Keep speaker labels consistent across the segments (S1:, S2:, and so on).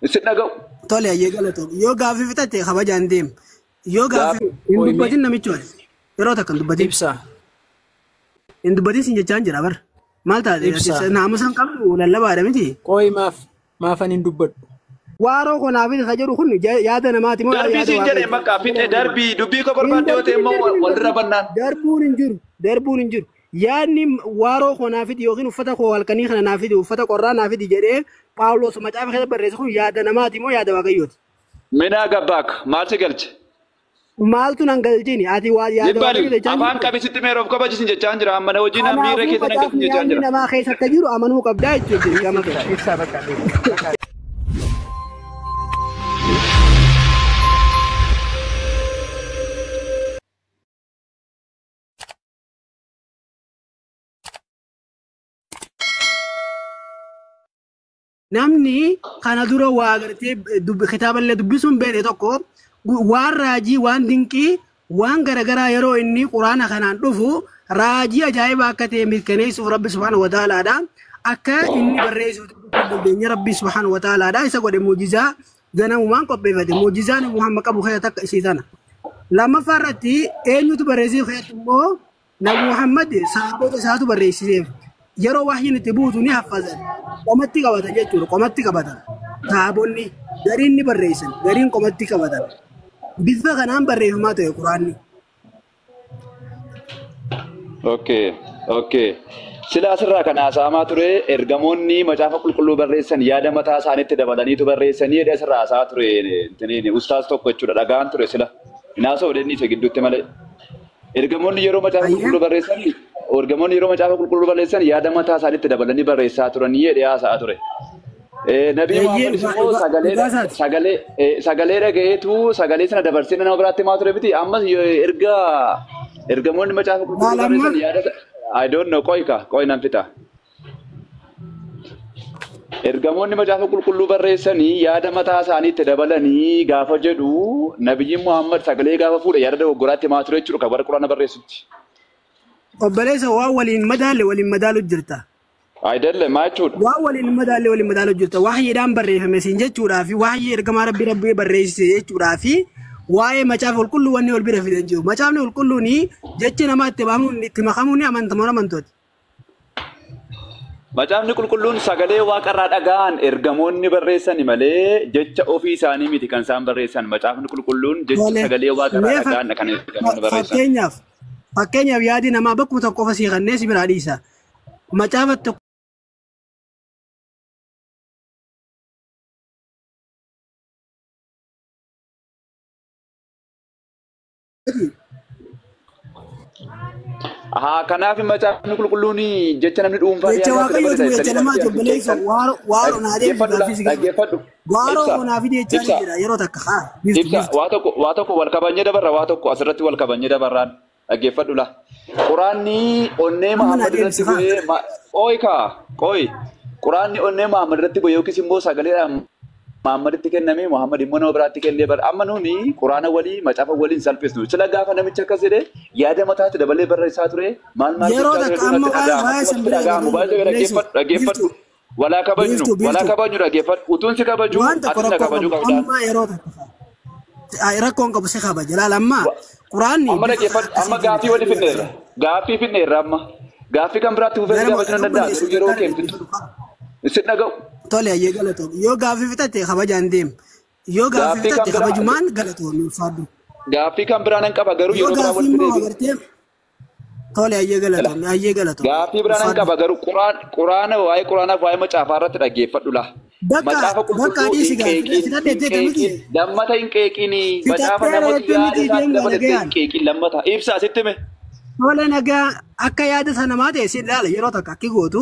S1: Isin dhaga'u.
S2: Tole ayyee galatoom. Yoo gaaffii fixatte kabajaan deem. Yoo gaaffii hin
S3: Qoyimee.
S2: dubbatin namichi wali. Yeroo takka hin dubbatin.
S3: Ibsa.
S2: Hin dubbatin sin jechaan jira bar. Maal taate?
S3: Ibsa.
S2: Naamusa hin qabdu lallabaadha miti.
S3: Qoyi maaf maafan hin dubbadhu.
S2: Waaroo kanaaf isa jedhu kun yaada namaati moo
S1: Darbii
S2: yaada
S1: siin jedhee
S2: waaqayyooti?
S1: bakka fixe darbii dubbii koo
S2: Hin
S1: barbaadde yoo ta'e
S2: darbiin
S1: immoo
S2: darbiin
S1: walirra
S2: darbiin
S1: bannaan.
S2: darbuun hin jiru darbuun hin jiru. Yaadni waaroo koo naa fidi yookiin uffata koo halkanii kana naa fidi uffata qorraa naa fidi jedhee Phaawulos macaafa keessa barreesse kun yaada namaati moo yaada waaqayyooti?
S1: Minaa gabbaak maal si galche?
S2: Maaltu nan galchini ati waa yaada
S1: Jibbali
S2: waaqayyoo jechaan
S1: afaan
S2: jirtu.
S1: qabisitti meeroof kabajisin jechaan jira amma na wajjin miira
S2: Kanaafuu
S1: keessa nan galchin
S2: macaafni
S1: jechaan
S2: yaadni
S1: jira.
S2: namaa keessa akka jiru amanuu qabdaa jechuudha gama
S4: Ibsa
S2: keessa.
S4: ibsa bakka bakka.
S2: Namni kana dura waa agartee kitaaballee dubbisuun beekne tokko waan raajii waan dinqii waan garagaraa yeroo inni quraana kanaan dhufu raajii ajaa'ibaa akka ta'e mirkaneessuuf rabbi subhaanahu wa ta'aalaadha. Akka inni barreessuuf dandeenya rabbi subhaanahu wa ta'aalaadha. Isa godhe muujizaa ganamumaan qopheeffate. Muujizaan Muhammad qabu keessa takka isii tana. Lammaffaa irratti eenyutu barreesseef keessatti immoo Nabi Muhammad sahaabota isaatu barreessiseef. Yeroo wahyiin itti buutu ni haffazan. Qomatti qabatan jechuudha. Qomatti qabatan. Sahaabonni gariin ni barreessan. Gariin qomatti qabatan. Bifa kanaan barreeffamaa ta'e quraanni.
S1: Okay, okay. Sila asirraa kan haasa'amaa ture ergamoonni macaafa qulqulluu barreessan yaada mataa isaaniitti dabalaniitu barreessanii jedhee asirraa haasa'aa ture intiniin ustaas tokko jechuudha dhagaan ture sila. Hin haasa'u inni isa gidduutti malee. Ergamoonni yeroo macaafa
S2: Ayyee.
S1: qulqulluu barreessan ergamoonni yeroo macaafa qulqulluu barreessan yaada mataa isaaniitti dabalanii barreessaa turanii jedhee haasa'aa ture. Nabii
S2: Eeyyee
S1: Muhammadis immoo
S2: dhugaa isaati.
S1: sagalee dhagayeetu sagalee sana dabarsee nama biraatti himaa ture miti. Ammas erga ergamoonni macaafa qulqulluu
S2: Maal amma?
S1: barreessan yaada I don't know qoy ka qoy nan fixa. Ergamoonni macaafa qulqulluu barreessanii yaada mataa isaaniitti dabalanii gaafa jedhu nabiyyiin Muhammad sagalee gaafa fuudhe yaada dogoggoraatti himaa ture jechuudha kan warra quraana barreessutti.
S2: Obboleessa waan waliin madaalle waliin madaalu jirta.
S1: Ayidelle maa jechuudha.
S2: Waan waliin madaalle waliin madaalu jirta. Wahyiidhaan barreeffame siin jechuudhaa fi wahyii ergamaa rabbi rabbi barreessise jechuudhaa fi waa'ee macaafa qulqulluu wanni wal bira fidan jiru. Macaafni qulqulluun jechi namaa itti baamuun itti makamuun ni amantamoo amantooti.
S1: Macaafni qulqulluun sagalee waaqarraa dhaga'an ergamoonni barreessani malee jecha ofii isaanii miti kan isaan barreessan. Macaafni qulqulluun jecha
S2: Tole.
S1: sagalee waaqarraa
S2: Mee
S1: dhaga'an kan ergamoonni barreessan.
S2: fakkeenyaaf yaadi namaa bakkuma tokko qofa sii kannee si biraa dhiisa. Macaafa tokko
S1: Haa kanaaf macaafni qulqulluun jecha namni dhuunfaan
S2: jecha
S1: yaada itti
S2: waaqayyooti
S1: dabalata
S2: jecha
S1: jettanii
S2: namaati obboleessa waaroo naa deemsi
S1: dhaggeeffadhu
S2: gaaffii si gaafadha.
S1: dhaggeeffadhu.
S2: Waaroo
S1: Ibsa
S2: koo naa fidi jechaa ni
S1: ibsa
S2: jira yeroo takka haa biiftu
S1: ibsa
S2: biiftu.
S1: waa tokko wal kabajnee dabarra waa tokko asirratti wal kabajnee dabarraan dhaggeeffadhu la. Quraanni onnee
S2: Amma naa
S1: Muhammad
S2: deemsi
S1: irratti
S2: haa.
S1: bu'ee qoy kaa qoy quraanni onnee Muhammad irratti bu'ee yookiis immoo sagaleedhaan Muhammaditti kenname Muhammad immoo nama biraatti kennee bara amma nuuni quraana walii macaafa waliin salphisnu sila gaafa namichi akkas jedhe yaada mataatti dabalee barreessaa ture maal maal
S2: Yeroo
S1: jechaa ture
S2: takka amma
S1: natti
S2: waa'ee
S1: dhaga'ama
S2: waa'ee
S1: natti
S2: san bira
S1: dhaga'amu
S2: galuun
S1: baay'ee
S2: obboleessa
S1: dhaggeeffadhu dhaggeeffadhu
S2: biiftu
S1: walaa kabajnu
S2: biiftu
S1: walaa
S2: biiftu
S1: kabajnu dhaggeeffadhu utuun si kabaju
S2: waan tokko
S1: atis na
S2: rakkoo
S1: kabajuu
S2: qabu
S1: qabdaa.
S2: amma yeroo takka rakkoon qabu si kabaja laala amma quraanni
S1: Amma
S2: bifa
S1: dhaggeeffadhu amma
S2: akkasiitiin
S1: gaaffii wali
S2: taa'ee
S1: finneerra gaaffii finneerra amma gaaffii kan biraatti fufee si
S2: gara
S1: gaafachuu nan danda'a
S2: obboleessa
S1: garuu yeroo
S2: takkaa
S1: kee hin fixu
S2: dhaggeeffadhu.
S1: isin dhaga'u.
S2: Tole ayyee galatoom yoo gaaffii fixatte kabajaan deem yoo gaaffii
S1: Gaaffii kan
S2: fixatte
S1: biraa
S2: kabajumaan galatoom ulfaadhu
S1: gaaffii kan biraa nan qaba garuu
S2: yoo
S1: yeroo biraa
S2: gaaffii
S1: walitti
S2: immoo
S1: deebiin.
S2: agartee tole ayyee galatoom ayyee galatoom
S1: Gaaffii biraa nan
S2: ulfaadhu.
S1: qaba garuu quraana waa'ee quraanaaf waa'ee macaafaa irratti dhaggeeffadhu la.
S2: Bakka
S1: Macaafa
S2: bakka
S1: qulqulluu
S2: dhiisi
S1: hin
S2: gaaffii
S1: qeeqiin
S2: fixatte
S1: hin
S2: jettee miti
S1: qeeqiin lammata hin qeeqiin macaafa
S2: fixattee
S1: namoota
S2: jettee
S1: yaada
S2: miti
S1: isaatti
S2: deemu
S1: dabalatte hin
S2: nagayaan.
S1: qeeqiin lammata ibsa asitti hime.
S2: Tole nagaa akka yaada sana namaa ta'e si ilaala yeroo takka akki gootu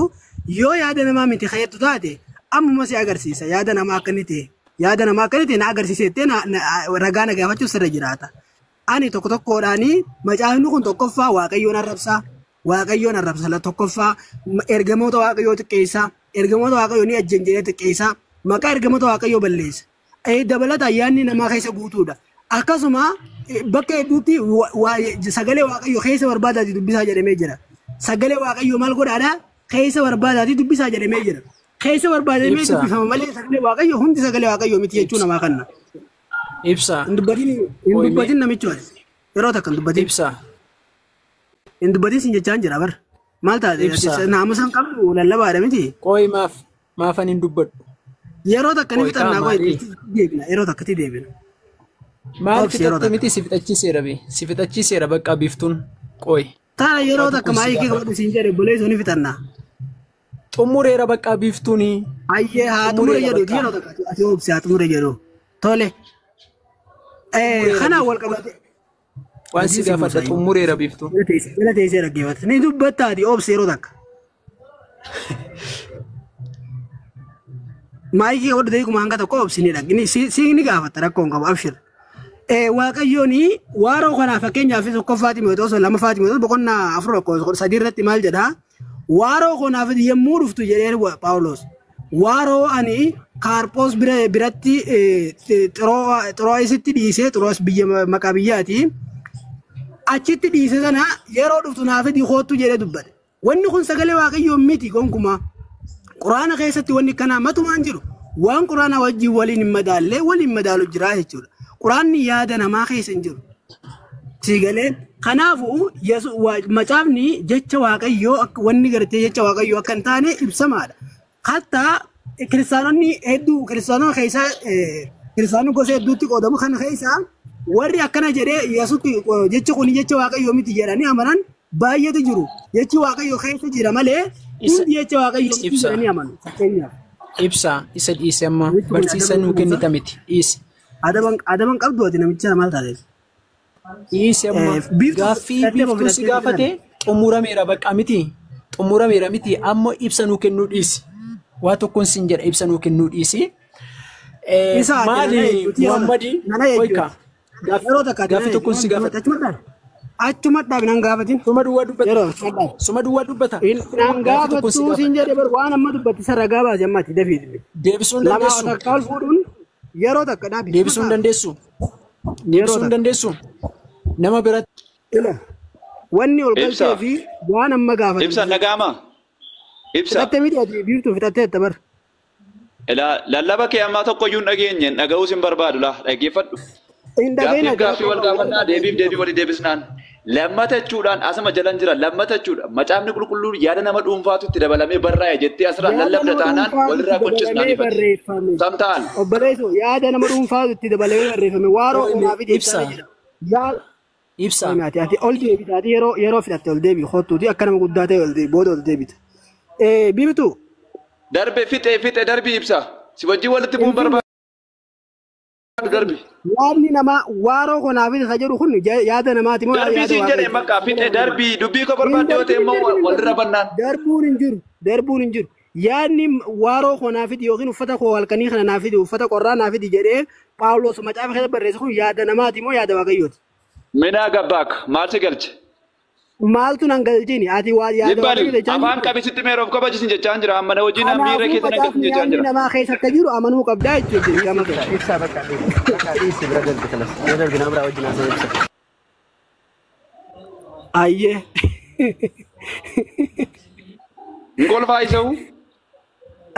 S2: yoo yaada namaa miti fayyaddu taate ammuma si agarsiisa yaada namaa akka inni ta'e yaada namaa akka inni ta'e na agarsiise jettee ragaa na gaafachuuf sirra jiraata. Ani tokko tokkoodhaanii macaafni kun tokkoffaa waaqayyoon arrabsaa waaqayyoon arrabsa tokkoffaa ergamoota waaqayyoo xiqqeessaa ergamoota waaqayyoo ni ajjan jedhee xiqqeessaa maqaa ergamoota waaqayyoo balleessa. Dabalata yaadni namaa keessa guutuudha. Akkasuma bakka hedduutti sagalee waaqayyoo keessa barbaadaati dubbisaa jedhamee jira. Sagalee waaqayyoo maal godhaadha? Keessa barbaadaati dubbisaa jedhamee jira. Keessa barbaadamee
S3: Ibsa.
S2: Dubbifama malee sagalee Waaqayyoo hundi sagalee Waaqayyoo miti jechuu namaa kanna.
S3: Ibsa.
S2: Hin dubbatin, hin
S3: Qoyme.
S2: dubbatin namichi wali. Yeroo takka hin dubbatin.
S3: Ibsa.
S2: Hin dubbatin sin jechaan jira bar. Maal taate?
S3: Ibsa.
S2: Naamusa hin qabdu lallabaadha miti.
S3: Qoy maaf maafan hin dubbadhu.
S2: Yeroo takka ni
S3: Qoy
S2: fixannaa
S3: kaa
S2: qoy
S3: maali?
S2: itti deebina. Yeroo takka itti deebina.
S3: Maal
S2: Obsi yeroo
S3: fixatte
S2: takka.
S3: miti si fixachiiseera be. Si fixachiiseera bakka biiftuun qoy.
S2: Taana yeroo
S3: Waa
S2: takka
S3: tokkoon si
S2: maayikii
S3: gaafadha.
S2: qabadhu siin jedhe obboleessoo ni fixannaa.
S3: Xumureera bakka biiftuuni.
S2: Ayyee haa xumure
S3: Xumureera
S2: jedhu
S3: bakka.
S2: Yeroo takka ati obsi haa xumure jedhu. Tole.
S3: Xumureera
S2: Kanaan wal
S3: biiftuun.
S2: qabate.
S3: Waan si
S2: Hojii si
S3: gaafadha
S2: buusaa.
S3: Xumureera biiftuun.
S2: Jala teessee dhaggeeffate. Ni dubbattaati obsi yeroo takka. Maayikii qabadhu ta'ee kuma hanga tokko obsi ni dhagge. Si ni gaafatta rakkoo hin qabu abshir. Waaqayyoon waaroo kanaa fakkeenyaaf tokkoffaa Ximootoos lamaffaa Ximootoos boqonnaa afur lakkoofsa sadii irratti maal jedhaa? Waaroo kanaaf yommuu dhuftu jedhee Phaawulos. Waaroo ani Kaarphoos biratti Xiroo'isitti dhiisee Xiroos biyya maqaa biyyaati. Achitti dhiise sana yeroo dhuftu naaf koottu jedhee dubbate. Wanni kun sagalee Waaqayyoo miti gonkumaa. Quraana keessatti wanni kanaa matumaan jiru. Waan quraana wajjin waliin hin madaallee waliin madaalu jira jechuudha. Quraanni yaada namaa keessa hin jiru. Siigalee kanaafuu macaafni jecha Waaqayyoo akka wanni gartee jecha Waaqayyoo akka hin taane ibsamaadha. Hattaa kiristaanonni hedduu kiristaanota keessaa kiristaanonni gosa hedduutti qoodamu kana keessaa warri akkana jedhee Yesuutti jechi kun jecha Waaqayyoo miti jedhanii amanan baay'eetu jiru. Jechi Waaqayyoo keessa jira malee
S3: Isa
S2: hundi jecha Waaqayyoo miti
S3: ibsa.
S2: Jedhanii amanu. Fakkeenyaaf.
S3: Ibsa isa dhiise amma
S2: Namichi kun
S3: barsiisa
S2: adaban
S3: nuu
S2: qabu
S3: kennita miti. Dhiisi.
S2: Adaban qabdu ati namicha maal taateef?
S3: Dhiisi amma
S2: Biiftuu
S3: gaaffii
S2: fudhattee moo
S3: biiftuu si
S2: filattee
S3: gaafate xumurameera bakka miti. Xumurameera miti amma ibsa nuu kennuu dhiisi. Waa tokkoon sin jedha ibsa nuu kennuu dhiisi.
S2: Isa ati nana
S3: Maali
S2: jechuuti yeroo
S3: Muhammadi
S2: nana
S3: qoyka
S2: jechuuti. Yeroo takka ati
S3: gaaffii
S2: nana
S3: tokkoon si
S2: jechuuti.
S3: gaafadha.
S2: Achuma dhaabi. Achuma dhaabi nan gaafatin.
S3: Suma duwwaa dubbata.
S2: Yeroo achuma dhaabi.
S3: Suma duwwaa dubbata.
S2: Nan
S3: Gaaffii tokkoon si
S2: gaafattuu siin
S3: gaafadha.
S2: jedhe bar waan amma dubbatti sarara gabaase amma ati dafii.
S3: Deebisuu hin
S2: Lama
S3: dandeessu.
S2: takka ol fuudhuun yeroo takka dhaabi.
S3: Deebisuu hin dandeessu.
S2: Yeroo
S3: Deebisuu hin
S2: takka.
S3: Dandeessu. Nama biratti.
S2: Ila wanni ol
S1: Ibsa.
S2: galtee fi waan amma
S1: Ibsa
S2: gaafatamte.
S1: dhaga'ama. Ibsa.
S2: Fixattee miti ati biiftuu fixattee jetta bar.
S1: Ilaa lallaba kee ammaa tokko iyyuu hin dhageenye dhaga'uus hin barbaadu laa dhaggeeffadhu.
S2: Hin dhaga'in
S1: Gaaffiif
S2: ati
S1: gaaffii
S2: rakkoo
S1: wal
S2: qabu yeroo
S1: gaafannaa
S2: takka
S1: deebiif deebii walii deebisnaan. Lammata jechuudhaan asuma jalan jira lammata jechuudha. Macaafni qulqulluun yaada nama dhuunfaatu itti dabalamee barraa'e jettee asirraa
S2: Yaada
S1: lallabda
S2: nama
S1: taanaan
S2: dhuunfaatu itti
S1: walirraa qoncisnaan
S2: dabalamee
S1: ifati.
S2: barreeffame.
S1: Samtaan.
S2: Obboleessoo yaada nama dhuunfaatu itti dabalamee barreeffame. Waaroo
S3: Qoyme
S2: kanaaf
S3: ibsa.
S2: jechaanii jira. Yaa
S3: Ibsa.
S2: Ati ati ol deebita ati yeroo yeroo filatte ol deebi kottuuti akka nama guddaa ta'e ol deebi booda ol deebita. Biiftuu
S1: Darbe fixee fixee darbii ibsa. Si wajjin walitti bu'uun barbaadu darbi.
S2: Yaadni namaa waaroo kanaaf isa jedhu kun yaada namaati moo
S1: Darbii
S2: yaada
S1: siin jedhee
S2: Waaqayyooti?
S1: bakka fixee darbii dubbii koo
S2: Hin
S1: barbaadde yoo ta'e
S2: darbiin
S1: immoo
S2: darbiin
S1: walirra
S2: darbiin
S1: bannaan.
S2: Darbuun hin jiru darbuun hin jiru. Yaadni waaroo koo fidi yookiin uffata koo halkanii kana naa fidi uffata qorraa naa fidi jedhee Phaawulos macaafa keessa barreesse kun yaada namaati moo yaada Waaqayyooti?
S1: Minaa gabbaak maal si galche?
S2: Maaltu nan galchini ati waa yaada
S1: Jibbali
S2: Waaqayyoo jechaa hin
S1: afaan
S2: jirtu.
S1: qabisitti meeroof kabajisin jechaan jira amma na wajjin miira
S2: Kanaafuu
S1: keessa nan galchin
S2: macaafni
S1: jechaan
S2: yaadni
S1: jira.
S2: namaa keessa akka jiru amanuu qabdaa jechuudha dirqama
S4: Ibsa
S2: kee.
S4: Ibsa bakka dhiisi bakka dhiisi bira darbi kanas bira darbi nama biraa wajjin haasa'e ibsa.
S2: Ayyee.
S1: Hin kolfaa isa'u.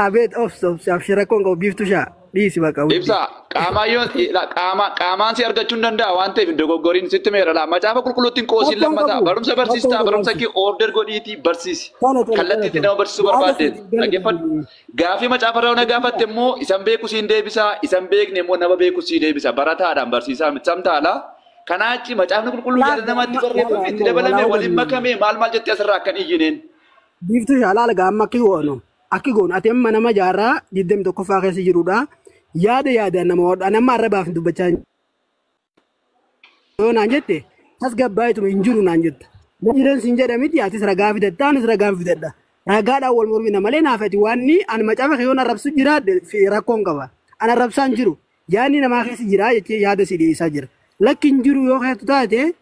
S2: Abeet obsa obsa abshira rakkoon qabu biiftuu shaa dhiisi bakka hundi.
S1: Ibsa qaamaan qaama qaamaan si argachuu hin danda'a waan ta'eef dogoggoriin sitti meera laa macaafa qulqulluutti hin qoosiin
S2: Rakkoon
S1: lammataa
S2: qabu
S1: barumsa
S2: rakkoon
S1: barsiistaa
S2: qabu
S1: barumsa
S2: obsi.
S1: kee order godhiitii barsiisi.
S2: Tola tola tola
S1: Kallattii itti
S2: tola.
S1: nama barsiisuu
S2: Yaada
S1: barbaadde
S2: siif
S1: dhaggeeffadhu.
S2: galatoomi.
S1: Gaafii macaafa irraa na gaafatte immoo isan beeku siin deebisaa isan beekne immoo nama beeku sii deebisa barataadhaan barsiisaa miti samtaala. Kanaa achi macaafni qulqulluu yaada
S2: Laal
S1: namatti
S2: amma
S1: barreeffame
S2: laala
S1: itti
S2: amma
S1: dabalame
S2: walaa
S1: waliin
S2: hubannu.
S1: makame maal maal jettee asirraa akkan iyyineen.
S2: Biiftuu shaa laala gaa amma akki goonu akki goonu ati amma nama jaarraa 21ffaa keessa jirudha. Yaada yaadaan nama hodha nama arrabaaf dubbachaa hin yoo naan jette tasgabbaa'ituma hin jiru naan jetta. Jiran siin jedha miti atis ragaa fidatta anis ragaa fidadha. Ragaadhaan wal mormina malee naaf ati waanni ani macaafa kee yoon arrabsu jiraadhe rakkoon qaba. An arrabsaan jiru yaadni namaa keessa jira jechee yaada si dhiyeessaa jira. Lakki hin jiru yoo keessa taate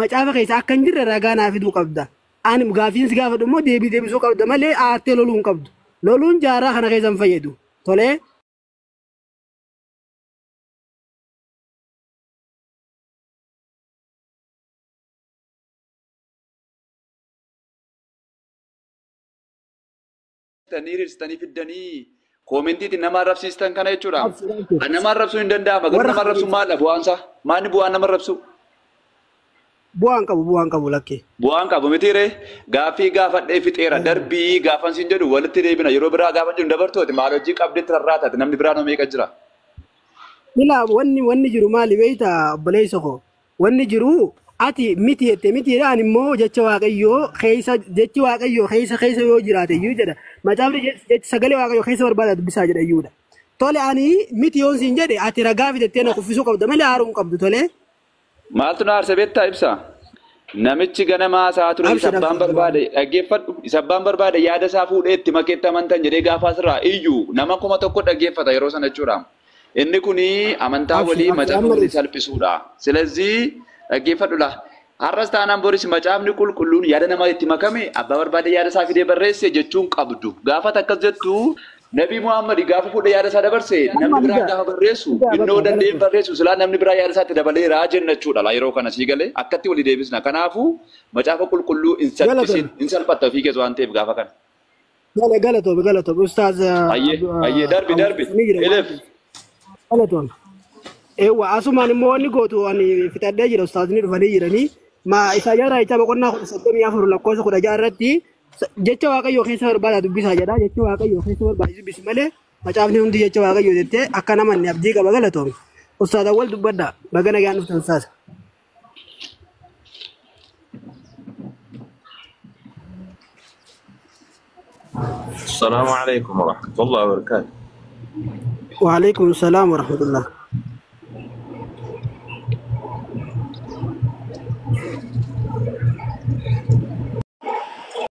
S2: macaafa keessa akka hin jirre ragaa naa fiduu qabda. Ani gaaffiin si gaafadhu immoo deebii deebisuu qabda malee aartee loluu hin qabdu. Loluun jaarraa kana keessa hin fayyadu. Tolee.
S1: Tanii hiriirsitanii fiddanii koomentiitiin nama arrabsiistan kana jechuudha. Nama arrabsuu hin danda'ama. Garuu
S2: Warra
S1: nama arrabsu maal bu'aansaa? Maalni bu'aan nama arrabsu?
S2: Bu'aan qabu lakkee.
S1: Bu'aan qabu mitiiree gaaffii gaafadhee fixeera darbii gaafan siin jedhu walitti deebina yeroo biraa gaafan jedhu dabartooti maal hojii qabdeetti rarraatati namni biraa noo meeqa jira.
S2: Ilaa wanni jiru maali beektaa obboleessa koo? Wanni jiru ati miti jette mitiidhaan immoo jecha waaqayyoo keessa jechi waaqayyoo keessa keessa yoo jiraate iyyuu jedha. Macaafni jechi sagalee waaqayyoo keessa barbaada dubbisaa jedha iyyuudha. Tole ani miti yoon siin jedhe ati ragaa fidattee na kuffisuu qabda malee haaruu hin qabdu tole.
S1: Maaltu na aarse beektaa ibsa? Namichi ganamaa isaa ture isa
S2: Abshir
S1: abbaan
S2: abshir.
S1: Barbaade dhaggeeffadhu isa abbaan barbaade yaada isaa fuudhee itti makeetti amantan jedhee gaafa asirraa iyyuu nama 1000 dhaggeeffata yeroo sana jechuudha. Inni kuni amantaa
S2: Abshir
S1: walii
S2: abshir
S1: macaafa
S2: amma
S1: walii
S2: dhiisi.
S1: salphisuudha. Silazii dhaggeeffadhu laa. Har'as taanaan boris macaafni qulqulluun yaada namaa itti makame abbaa barbaade yaada isaa fidee barreesse jechuun qabdu. Gaafa akkas jettu Nabii Muhammad gaafa fuudhee yaada isaa dabarse
S2: Amma
S1: namni biraan
S2: ija
S1: gaafa barreessu
S2: ija
S1: innoo
S2: bakka
S1: danda'ee
S2: galatoomi.
S1: barreessu silaa namni biraa yaada isaatti dabaleera jenna jechuudha laa yeroo kana sii galee akkatti walii deebisna. Kanaafuu macaafa qulqulluu hin salphisin
S2: Galatoomi.
S1: hin salphatta ofii keessa waan ta'eef gaafa kana.
S2: Gala galatoomi galatoomi ustaaz
S1: Ayyee ayyee darbi darbi
S2: ni jira waan
S1: elef.
S2: ta'eef. Galatoomi. Eewwa asumaan immoo wanni gootu ani fixadhee jira ustaazni dhufanii jiranii ma Isaayyaa raayichaa boqonnaa 34 lakkoofsa 16 irratti jecha waaqayyoo keessa barbaadaa dubbisaa jedha jecha waaqayyoo keessa barbaadu dubbisi malee macaafni hundi jecha waaqayyoo jettee akka namanni abdii qaba galatoomi. Ustaaz awwal dubbadha baga nagaan dhuftan ustaaz.
S5: السلام عليكم ورحمة الله وبركاته.
S2: وعليكم السلام ورحمة الله.